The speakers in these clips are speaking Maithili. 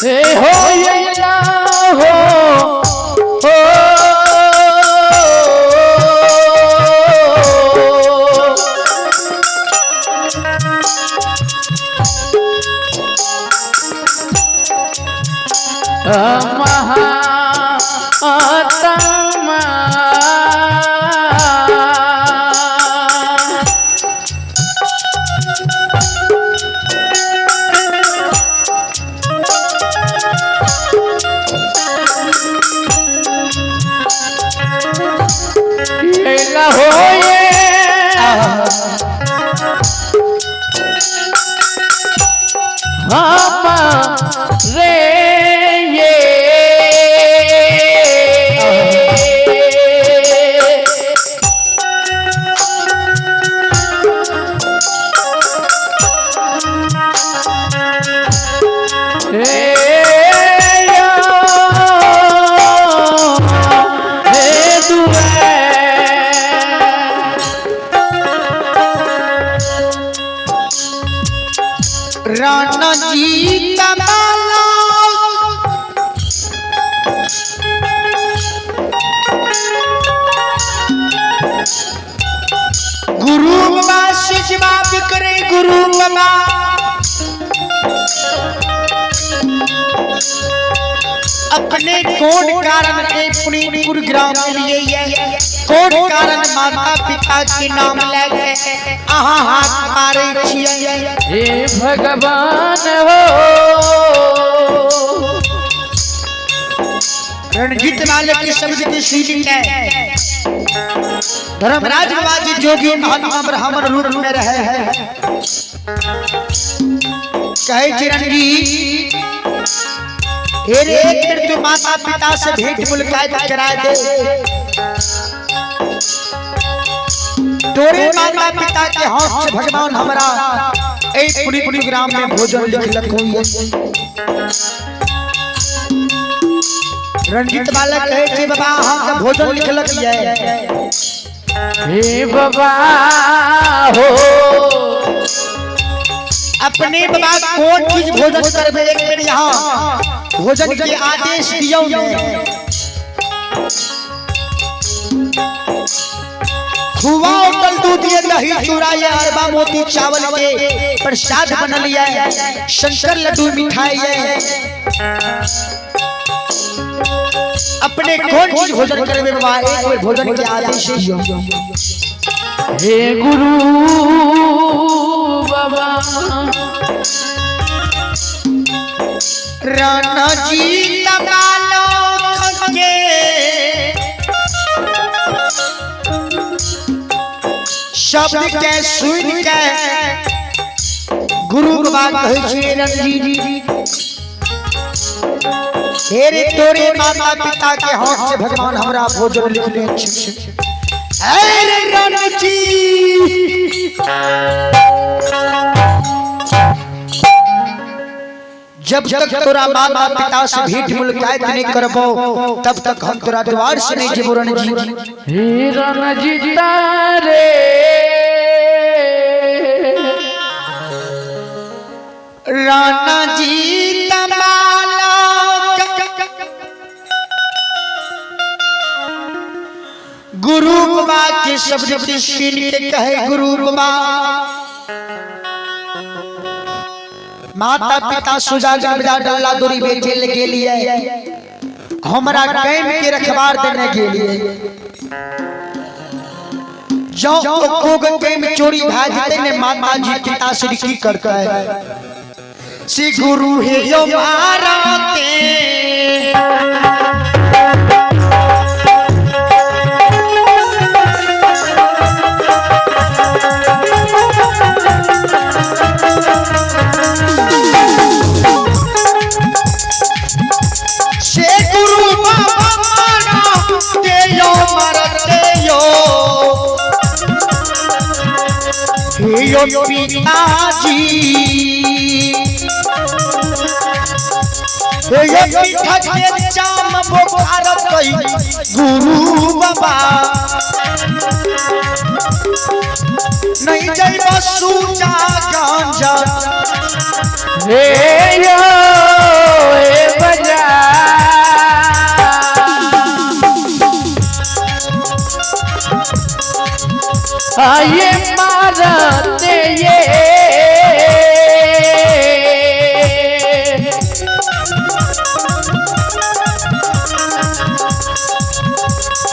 हे हो ये हो हो महात्मा हो ये हम रे ये हे दुए राणा जी का माला गुरु बाबा शिजवा करे गुरु बाबा अपने कौन कारण के पुनीतपुर ग्राम लिए ये कौन कारण माता पिता के नाम लेके अहाँ हाथ मारे छियै। हे भगवान हो रणजीत लाल के शब्द की सुन के धर्मराज बाबा जी जोगी महात्मा ब्राह्मण रूप में रहे हैं। कहे चिरंजीत हेरे एक बेर तू माता पिता से भेंट मुलाकात करा दे। तोरे माता पिता के हाथ से भगवान हमरा ए पुनीत ग्राम में भोजन लिखलक होइए। रणजीत बालक कहे छे बाबा अहाँ के भोजन लिखलक ये। हे बाबा हो अपने बाबा कौन चीज भोजन करबे एक बेर यहाँ भोजन के आदेश दियौ ने। खुआ उतल दूध ये दही चूड़ा ये अरबा मोती चावल के प्रसाद बनल ये शंकर लड्डू मिठाई ये अपने कौन चीज भोजन करबे बाबा एक बेर भोजन के आदेश दियौ। हे गुरु बाबा राणा जी तमालो के शब्द के सुन के गुरु बाबा कहै छै रणजीत हेरे तोरे माता पिता के हाथ से भगवान हमरा भोजन लिखने छै। अरे रणजीत जब तक तोरा माता पिता से भेंट मुलाकात नहीं करबो तब तक हम तोरा द्वार से नहीं जेबो रणजीत। हे रणजीत रे राणा जी तमाला गुरु बाबा के शब्द के सुन के कहे गुरु बाबा माता पिता सुजागर बाजार डल्ला दूरी बेचे ले के लिए हमरा कैम के रखवार देने के लिए जो कोग कैम चोरी भा जेते ने माता जी पिता श्री की करता है श्री गुरु हे यो माराते से गुरु बाबा मारा ते यो मरते यो हे यो पिताजी हे यो पीठा के चाम बोखार कई गुरु बाबा नहीं जाइब सूचा गंज जा। हे यो हे बजा। आये मारते ये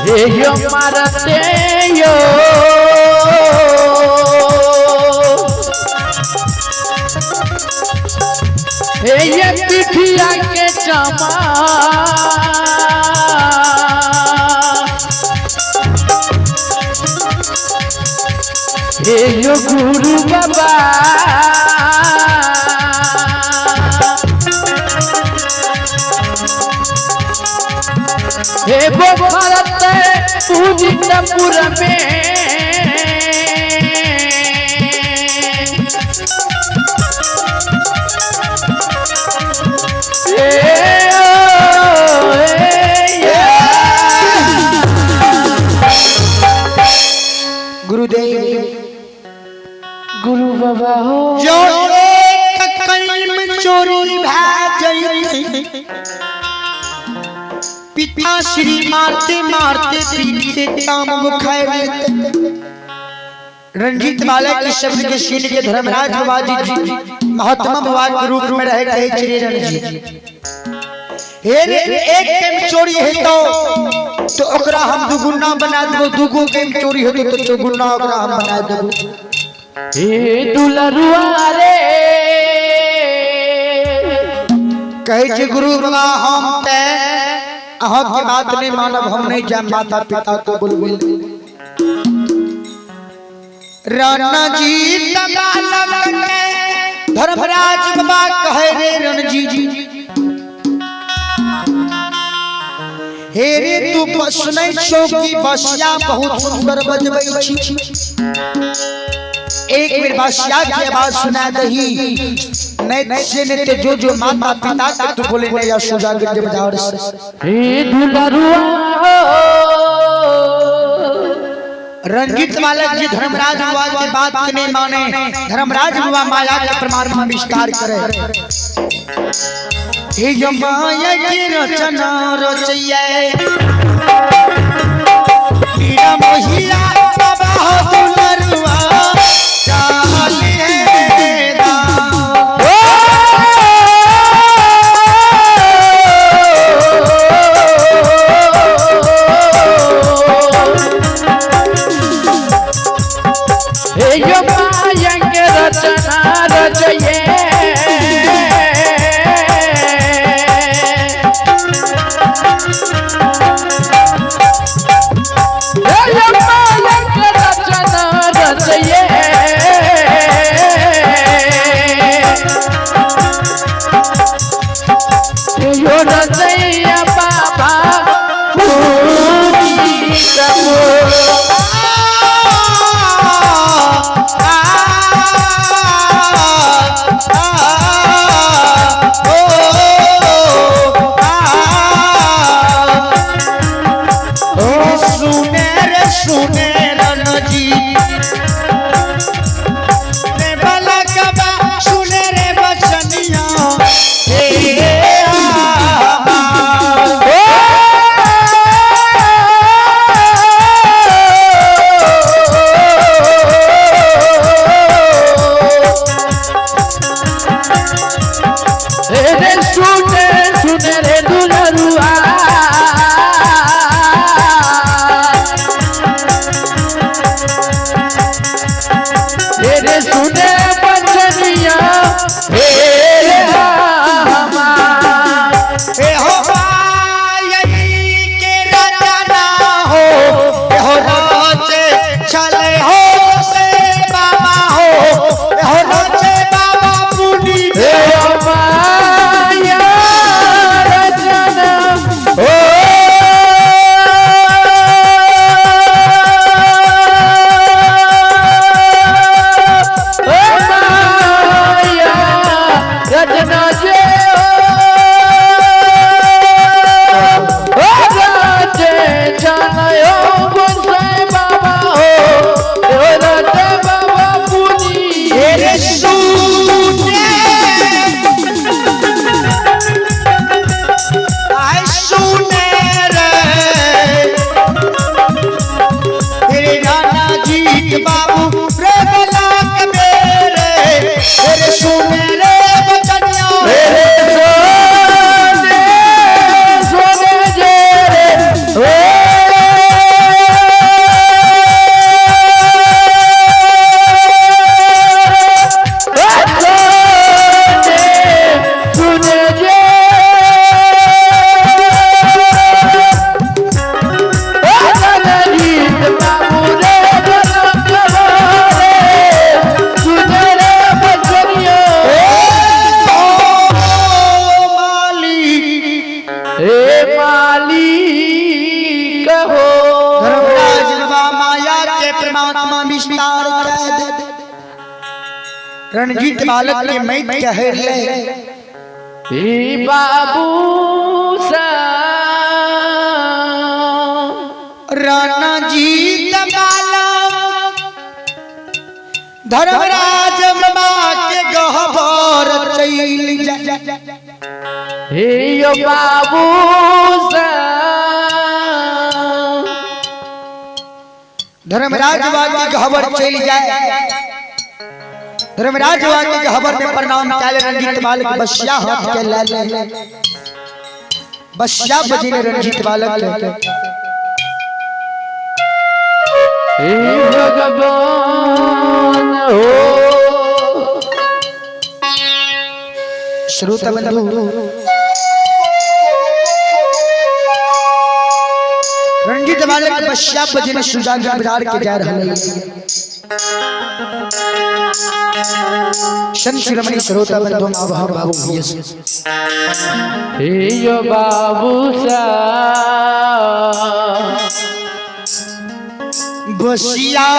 हे यो मारते यो हे ये पिठिया के चमा। हे यो गुरु बाबा हे वो भारत पूजितपुर में। हे ओ, हे ये। गुरुदेव गुरु बाबा हो जो एक कलम चोरी भा जइतै, पिता श्री मारते मारते पीटते काम खाए लेते। रंजीत बालक के शब्द के सुन के धर्मराज बाबा जी महात्मा बाबा के रूप में रह गए श्री रणजीत। हे रे एक केम चोरी हेतो तो ओकरा हम दुगुना बना देबो, दुगो केम चोरी हेतो तो चौगुना ओकरा हम बना देबो। हे दुलरुआ रे कहै छै गुरु बाबा हम ते अहाँ के बात नहीं मानब, हम नहीं जान माता पिता को बोलबे। रणजीत बालक के धर्मराज बाबा कहे रे रणजीत, हे रे तू सुनै छौ कि बसिया बहुत सुंदर बजबै छी, एक बेर बसिया के आवाज सुना दही, नहीं से नहीं ते जो जो माता पिता के तू बोले नहीं या सुजा के बजावर से। हे दुलरुआ हो। रंजीत बालक जी धर्मराज बाबा के बात के नहीं माने, धर्मराज बाबा माया के प्रमाण में विस्तार करे। हे जो माया की रचना रचैया मीरा मोहिया बाबा हो दुलरुआ चाली है दाम। हे यो माया के रचना रचये हे यो माया के रचना रचये हे यो रचैया बाबा पूजितपुर। सुने रे सुने रणजीत रे बालकबा सुने रे बचनिया हे आ। रे सुने सुने रे दुलरुआ रे सुने बचनिया हे रे हमार। हे हो माया के रचना हो, हे हो रचे छले हो से बाबा हो, हे हो रचे बाबा पुनी हे माया रचना ओ ओ माया रचना रणजीत बालक के मैत के हेर ले। हे बाबू सा रणजीत बालक धर्मराज बाबा के गहबर चल जा। हे यो बाबू सा धर्मराज बाबा के गहबर चल जाए। धर्मराज बाबा के गहबर में प्रणाम कैल रणजीत बालक बसिया हाथ के ले ले बसिया बजिने रणजीत बालक के। हे भगवान हो। श्रोता बंधु रणजीत बालक बसिया बजिने सुजान बाजार के जा रहा है। संत शिरोमणि श्रोता बंधु आभार बाबू भैया। हे यो बाबू सा बसिया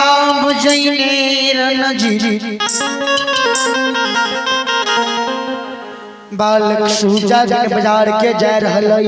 बजैने रणजीत बालक सुजान बाजार के जा रहल है।